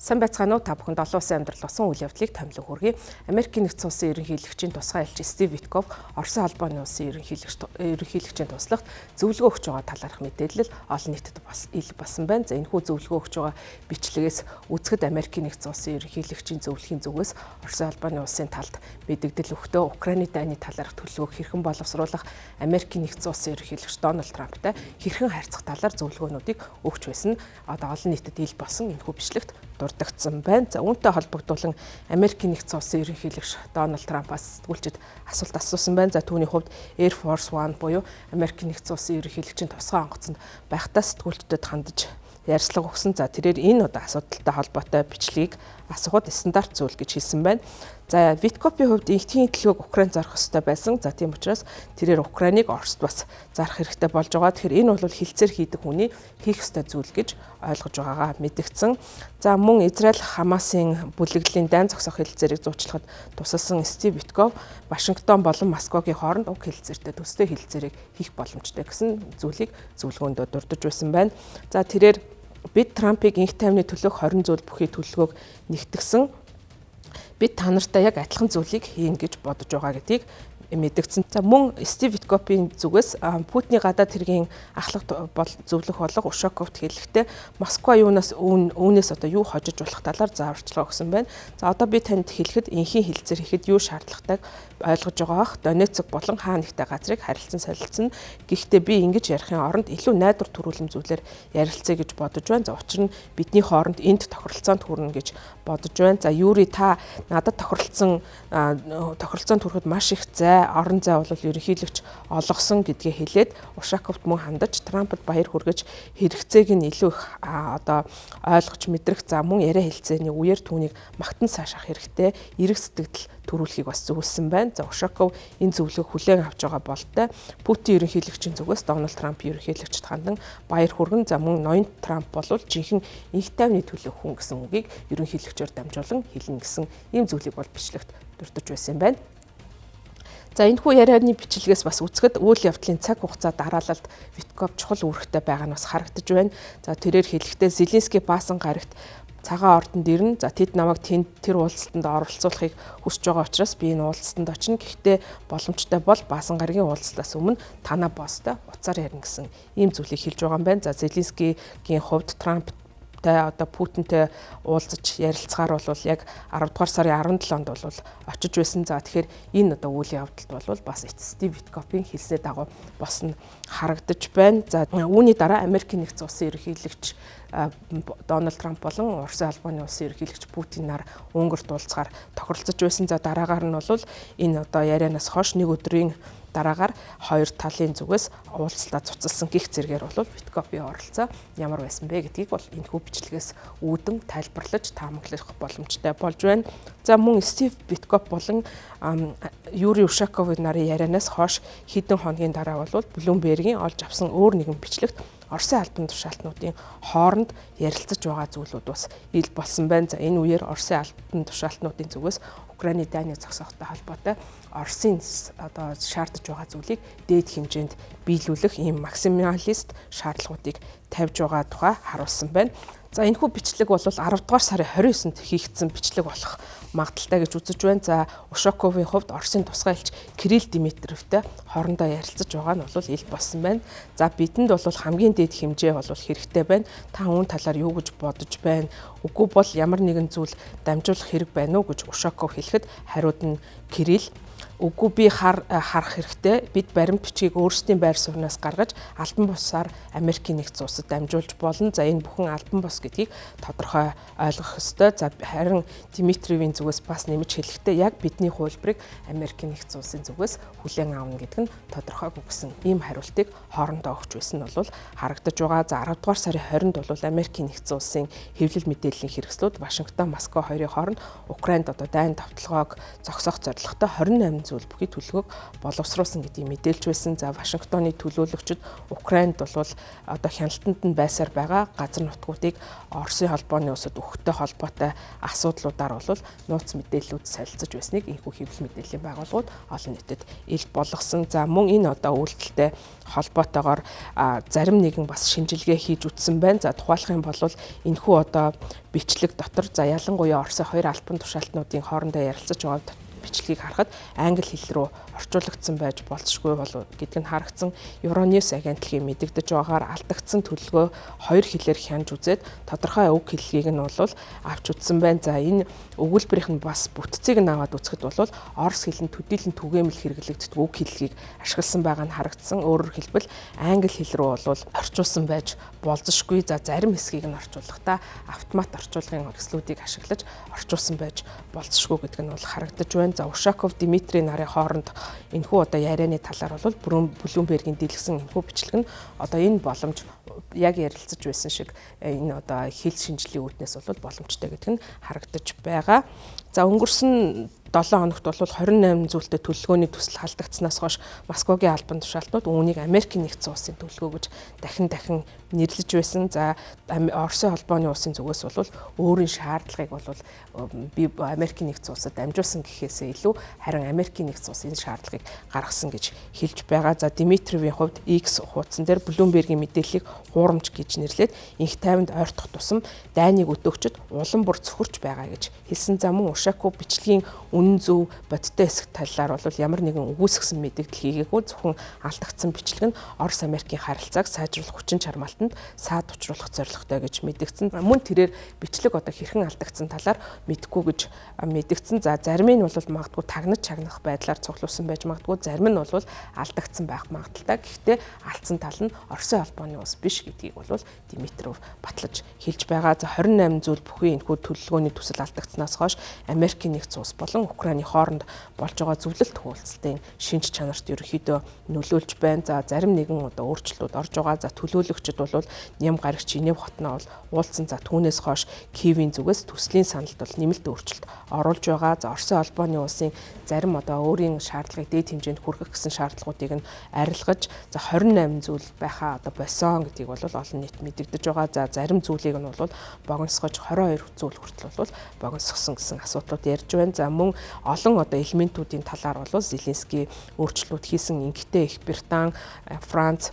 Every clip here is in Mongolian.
Сайн байцгаана уу, та бүхэн долоон улсын амьдрал болсон үйл явдлыг томилон хүргэе. Америкийн нэгдсэн улсын ерөнхийлөгчийн тусгай элч Стив Витков Оросын холбооны улсын ерөнхийлөгчийн туслахт зөвлөгөө өгч байгаа талаарх мэдээлэл олон нийтэд бас ил болсон байна. За, энэхүү зөвлөгөө өгч байгаа бичлэгээс үзэхэд Америкийн нэгдсэн улсын ерөнхийлөгчийн зөвлөхийн зүгээс Оросын холбооны улсын талд мэдэгдэл өгтөө Украины дайны талаарх төлөвлөгөөг хэрхэн боловсруулах, Америкийн нэгдсэн улсын ерөнхийлөгч Дональд Трамптай хэрхэн харьцах талаар зөвлөгөөнүүдийг өгч байсан. Одоо олон нийтэд ил болсон энэхүү бичлэгт дурдагдсан байна. За, үүнтэй холбогдуулан Америкийн нэгдсэн улсын ерөнхийлөгч Дональд Трампаас сэтгүүлчид асуулт асуусан байна. За, түүний хувьд Air Force One буюу Америкийн нэгдсэн улсын ерөнхийлөгчийн тусгай онгоцонд байхдаа сэтгүүлчдэд хандаж ярьцлага өгсөн. За, тэрээр энэ одоо асуудалтай холбоотой бичлэгийг асуухад стандарт зүйл гэж хэлсэн байна. За, Виткопийн хувьд энэтхийн төлөвөг Украин зарах ёстой байсан. За, тийм учраас тэрээр Украиныг Оросд бас зарах хэрэгтэй болж байгаа. Тэгэхээр энэ бол хилцээр хийдэг хүний хийх ёстой зүйл гэж ойлгож байгаагаа мэдгдсэн. За, мөн Израиль Хамасын бүлэглэлийн дайн зогсоох хэлцээрийг зуучлахад тусалсан Стив Витков Вашингтон болон Москвагийн хооронд уг хэлцээртэй төстэй хэлцээрийг хийх боломжтой гэсэн зүйлийг зөвлөгөөндөө дурдж байсан байна. За, тэрээр бид Трампыг инх тайвны төлөөх 20 зүйл бүхий төлөвлөгөөг нэгтгсэн. Бид та нартай яг адилхан зүйлийг хийнэ гэж бодож байгаа гэдгийг мэдэгдсэн. За, мөн Стив Виткопийн зүгээс Путиний гадаад хэргийн ахлах бол зөвлөх болох Ушаковт хэлэхдээ Москва юунаас үүнээс одоо юу хожиж болох талаар зааварчилгаа өгсөн байна. За, одоо би танд хэлэхэд энхийн хэлцээр ихэд юу шаардлагатайг ойлгож байгаа бах. Донецк болон хаа нэгтэй газрыг харилцан солилцсон. Гэхдээ би ингэж ярихын оронд илүү найдвар төрүүлэн зүйлээр ярилцъя гэж бодож байна. За, учир нь бидний хооронд энд тохиролцоонд хүрнэ гэж бодож байна. За, Юри, та надад тохиролцоонд хүрэхэд маш их зай, орон зай бол ерөнхийлөгч олгосон гэдгээ хэлээд Ушаковт мөн хандаж Трампд баяр хүргэж хэрэгцээг нь илүү их одоо ойлгож мэдрэх, за мөн яриа хэлцээний үеэр түүнийг магтан цаашаах хэрэгтэй, эрэг сэтгэл төрүүлэхийг бас зөвлөсөн байна. За, Ушаков энэ зөвлөгөөг хүлээн авч байгаа болтой Путин ерөнхийлөгчийн зүгээс Дональд Трамп ерөнхийлөгчд хандан баяр хүргэн, за мөн ноён Трамп бол жинхэнэ инх тайвны төлөө хүн гэсэн үгийг ерөнхийлөгчөөр дамжуулан хэлнэ гэсэн ийм зүйлийг бол бичлэгт дурдж байсан юм байна. За, энэхүү ярианы бичлэгээс бас үзэхэд үйл явдлын цаг хугацаа дараалалд Витков чухал үүрэгтэй байгаа нь бас харагдаж байна. За, тэрээр хэлэхдээ Зеленский баасан гарагт цагаан ордонд ирнэ. За, тэд намайг тэнд тэр уулзалтанд оролцуулахыг хүсэж байгаа учраас би энэ уулзалтанд очино. Гэхдээ боломжтой бол баасан гарагийн уулзалтаас өмнө танаа босстой уцаар ярина гэсэн ийм зүйлийг хэлж байгаа юм байна. За, Зеленскигийн хувьд Трамп одоо Путинтэй уулзаж ярилцгаар бол яг 10 дугаар сарын 17-нд бол очиж байсан. За, тэгэхээр энэ одоо үйл явдалд бол бас Стив Виткопын хэлсний дагуу болсон харагдаж байна. За, үүний дараа Америкийн нэгдсэн улсын ерөнхийлөгч Дональд Трамп болон Оросын холбооны улсын ерөнхийлөгч Путин нар Унгарт уулзгаар тохиролцож байсан. За, дараагаар нь бол энэ одоо ярианаас хойш нэг өдрийн дараагаар хоёр талын зүгээс уулзалтаа цуцалсан гих зэрэгээр бол Виткопын оролцоо ямар байсан бэ гэдгийг бол энэхүү бичлэгээс үүдэн тайлбарлаж таамаглах боломжтой болж байна. За, мөн Стив Виткоп болон Юри Ушаковын нарын ярианаас хойш хэдэн хоногийн дараа бол Блумбергийн олж авсан өөр нэгэн бичлэгт Оросын албан тушаалтнуудын хооронд ярилцаж байгаа зүйлүүд бас ил болсон байна. За, энэ үеэр Оросын албан тушаалтнуудын зүгээс Украины дайны зогсоохтой холбоотой Оросын одоо шаардаж байгаа зүйлийг дээд хэмжээнд биелүүлэх ийм максималист шаардлагуудыг тавьж байгаа тухай харуулсан байна. За, энэхүү бичлэг бол 10 дугаар сарын 29-нд хийгдсэн бичлэг болох магадлалтай гэж үзэж байна. За, Ушаковын хувьд Оросын тусгай элч Кирилл Димитриевтэй хоорондоо ярилцаж байгаа нь бол ил болсон байна. За, бидэнд бол хамгийн дээд хэмжээ бол хэрэгтэй байна. Та үүн талаар юу гэж бодож байна? Үгүй бол ямар нэгэн зүйл дамжуулах хэрэг байна уу гэж Ушаков хэлэхэд хариуд нь Кирилл: "Үгүй, би харах хэрэгтэй. Бид баримт бичгийг өөрсдийн байр сууриас гаргаж албан бусаар Америкийн нэгдсэн улсад дамжуулж болно. За, энэ бүхэн албан бус гэдгийг тодорхой ойлгох ёстой." За, харин Димитриевийн зүгээс бас нэмж хэлэхдээ яг бидний хувилбарыг Америкийн нэгдсэн улсын зүгээс хүлээн авна гэдэг нь тодорхойгүй гэсэн ийм хариултыг хоорондоо өгч байсан нь бол харагдаж байгаа. За, 10 дугаар сарын 20-нд бол Америкийн нэгдсэн улсын хэвлэл мэдээллийн хэрэгслүүд Вашингтон, Москва хоёрын хооронд Украинд одоо дайн довтолгоог зогсоох зорилготой 28 28 зүйл бүхий төлөвлөгөөг боловсруулсан гэдгийг мэдээлж байсан. За, Вашингтоны төлөөлөгчид Украинд бол одоо хяналтанд нь байсаар байгаа газар нутгуудыг Оросын холбооны улсад өгөхтэй холбоотой асуудлуудаар бол нууц мэдээллүүд солилцож байсныг энэхүү хэвлэл мэдээллийн байгууллагууд олон нийтэд ил болгосон. За, мөн энэ одоо үйлдэлтэй холбоотойгоор зарим нэгэн бас шинжилгээ хийж үтсэн байна. За, тухайлах юм бол энэхүү одоо бичлэг дотор, за, ялангуяа Оросын хоёр албан тушаалтнуудын хоорондоо ярилцаж байгаа бичлэгийг харахад англи хэл рүү орчуулагдсан байж болзошгүй болов гэдг нь харагдсан. Euronews агентлагийн мэдэгдэж байгаагаар алдагдсан төлөвлөгөө хоёр хэлээр хянаж үзээд тодорхой үг хэллэгийг нь бол авч үзсэн байна. За, энэ өгүүлбэрийнх нь бас бүтцийг нь аваад үзэхэд бол орос хэлэнд төдийлөн түгээмэл хэрэглэгддэг үг хэллэгийг ашигласан байгаа нь харагдсан. Өөрөөр хэлбэл, англи хэл рүү бол орчуулсан байж болзошгүй. За, зарим хэсгийг нь орчуулгахдаа автомат орчуулгын эрхслүүдийг ашиглаж орчуулсан байж болзошгүй гэдг нь бол харагдаж байна. За, Ушаков, Дмитрий нарын хооронд энэхүү одоо ярианы талаар бол Блумбергийн дийлгсэн энэхүү бичлэг нь одоо энэ боломж яг ярилцаж байсан шиг энэ одоо хэл шинжлэлийн үүднээс бол боломжтой гэдг нь харагдаж байгаа. За, өнгөрсөн 7 хоногт бол 28 зүйлтэй төлөвлөгөөний төсөл халдагдсанаас хойш Москвагийн албан тушаалтнууд үүнийг Америкийн нэгдсэн улсын төлөвлөгөө гэж дахин дахин нэрлэж байсан. За, Оросын холбооны улсын зүгээс бол өөрийн шаардлагыг бол би Америкийн нэгдсэн улсад дамжуулсан гэхээсээ илүү харин Америкийн нэгдсэн улс энэ шаардлагыг гаргасан гэж хэлж байгаа. За, Дмитриевийн хувьд X хуудсан дээр Bloomberg-ийн мэдээллийг хуурамч гэж нэрлээд инх тайванд ойртох тусам дайныг өдөөгчд улам бүр цөхөрч байгаа гэж хэлсэн. За, мөн Ушаков бичлэгийн үнэн зөв бодиттой хэсэг талаар бол ямар нэгэн үгүйсгэсэн мэдээлэл хийгээгүй, зөвхөн алдагдсан бичлэг нь Орос Америкийн харилцааг сайжруулах хүчин чармаалтанд саад учруулах зорилготой гэж мэдэгдсэн. Мөн тэрээр бичлэг одоо хэрхэн алдагдсан талаар мэдэхгүй гэж мэдэгдсэн. За, зарим нь бол магадгүй тагнаж чагнах байдлаар цуглуулсан байж магадгүй, зарим нь бол алдагдсан байх магадлалтай. Гэхдээ алдсан тал нь Оросын холбооны улс биш гэдгийг бол Димитров батлаж хэлж байгаа. За, 28 зүйл бүхий энэхүү төлөвлөгөөний төсөл алдагдсанаас хойш Америкийн нэгдсэн улс болон Украины хооронд болж байгаа зөвлөлт хуваалцалтын шинж чанарт ерөнхийдөө нөлөөлж байна. За, зарим нэгэн одоо өөрчлөлтүүд орж байгаа. За, төлөөлөгчд бол ням гарагч Женев хотноо бол уулзсан. За, түүнээс хойш Киевийн зүгээс төслийн саналд бол нэмэлт өөрчлөлт оруулж байгаа. За, Оросын холбооны улсын зарим одоо өөрийн шаардлагыг дээд хэмжээнд хүргэх гэсэн шаардлагуудыг нь арилгаж, за, 28 зүйл байхаа одоо болсон гэдгийг бол олон нийт мэдэгдэж байгаа. За, зарим зүйлийг нь бол богиносгож 22 зүйл хүртэл бол богиносгосон гэсэн асуудлууд ярьж байна. За, мөн олон одоо элементүүдийн талаар бол Зеленский өөрчлөлт хийсэн. Ингэхдээ Их Британи, Франц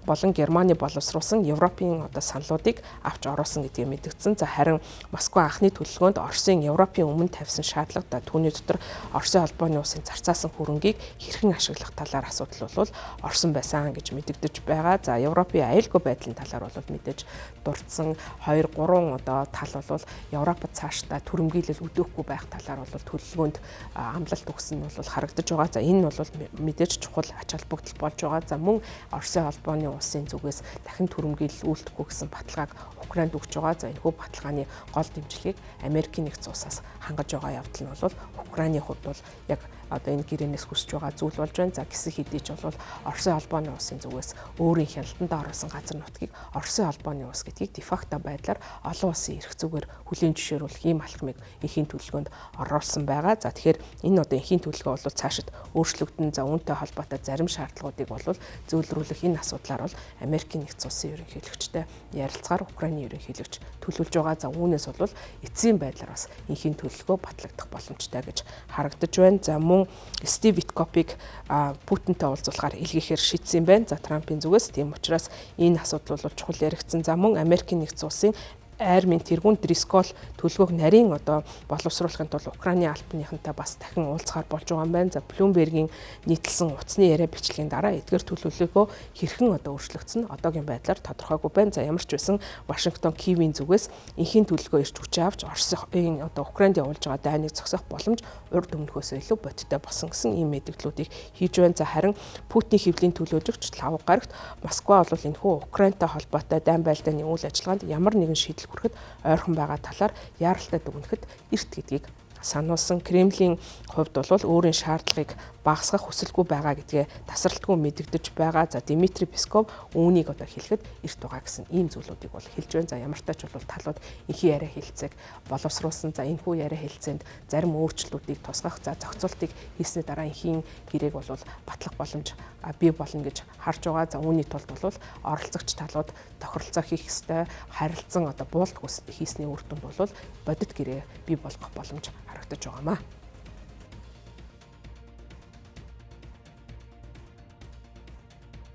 болон Германы боловсруулсан Европын одоо саналуудыг авч оруулсан гэдгийг мэдэгдсэн. За, харин Москва анхны төлөвлөгөөнд Оросын Европын өмнө тавьсан шаардлага, түүний дотор Оросын холбооны улсын зарцаасан хөрөнгийг хэрхэн ашиглах талаар асуудал бол орсон байсан гэж мэдэгдэж байгаа. За, Европын аюулгүй байдлын талаар бол мэдээж дурдсан 2 3 одоо тал бол Европод цаашдаа түрэмгийлэл өдөөхгүй байх талаар бол төлөвлөгөөнд амлалт өгсөн нь бол харагдаж байгаа. За, энэ нь бол мэдээж чухал ач холбогдол болж байгаа. За, мөн Оросын холбооны улсын зүгээс дахин түрэмгийлэл үйлдэхгүй гэсэн баталгааг Украинд өгч байгаа. За, энэхүү баталгааны гол дэмжлэгийг Америкийн нэгдсэн улсаас хангаж байгаа явдал нь бол Украины хувьд бол яг одоо энэ гэрээнээс хүсэж байгаа зүйл болж байна. За, гисэн хэдий ч бол Оросын холбооны улсын зүгээс өөрийн хяналтанд оруулсан газар нутгийг Оросын холбооны улс гэдгийг дефакто байдлаар олон улсын эрх зүгээр хүлээн зөвшөөрүүлэх ийм алхмыг энхийн төлөвлөгөөнд оруулсан байгаа. За, тэгэхээр энэ одоо энхийн төлөвлөгөө бол цаашид өөрчлөгдөн. За, үүнтэй холбоотой зарим шаардлагуудыг бол зөөлрүүлэх энэ асуудлаар бол Америкийн нэгдсэн улсын ерөнхийлөгчтэй ярилцгаар Украины ерөнхийлөгч төлөвлөж байгаа. За, үүнээс бол эцсийн байдлаар бас энхийн төлөвлөгөө батлагдах боломжтой гэж харагдаж байна. За, мөн Стив Виткопыг Путинтэй уулзуулахаар илгээхээр шийдсэн юм байна. За, Трампын зүгээс тийм учраас энэ асуудал бол чухал яригдсан. За, мөн Америкийн нэгдсэн улсын армийн тэргүүн Дрискол төлөвлөгөөг нарийн одоо боловсруулахын тулд Украины албаныхантай бас дахин уулзахаар болж байгаа юм байна. За, Блумбергийн нийтлсэн утасны яриа бичлэгийн дараа эдгээр төлөвлөгөө хэрхэн одоо өөрчлөгдсөн нь одоогийн байдлаар тодорхойгүй байна. За, ямар ч байсан Вашингтон Киевийн зүгээс энхийн төлөвлөгөө ирч хүчээ авч Оросын одоо Украинд явуулж байгаа дайныг зогсоох боломж урд өмнөхөөсөө илүү бодиттой болсон гэсэн ийм мэдээллүүдийг хийж байна. За, харин Путиний хэвлэлийн төлөөлөгч Лав гарагт Москва бол энэхүү Украинтай холбоотой дайн байлдааны үйл ажиллагаанд ямар нэгэн шийдэл хүрэхэд ойрхон байгаа талаар яаралтай дүгнэхэд эрт гэдгийг сануулсан. Кремлийн хувьд бол өөрийн шаардлагыг багасгах хүсэлгүй байгаа гэдгээ тасралтгүй мэдэгдэж байгаа. За, Дмитрий Песков үүнийг одоо хэлэхэд эрт байгаа гэсэн ийм зүйлүүдийг бол хэлж байна. За, ямар ч бол талууд энхийн яриа хэлцээг боловсруулсан. За, энэхүү яриа хэлцээнд зарим өөрчлөлтүүдийг тусгах, за, зохицуултыг хийсний дараа энхийн гэрээг бол батлах боломж бий болно гэж харж байгаа. За, үүний тулд бол оролцогч талууд тохиролцоо хийх ёстой, харилцан одоо буулт хийсний үр дүнд бол бодит гэрээ бий болгох боломж харагдаж байгаамаа.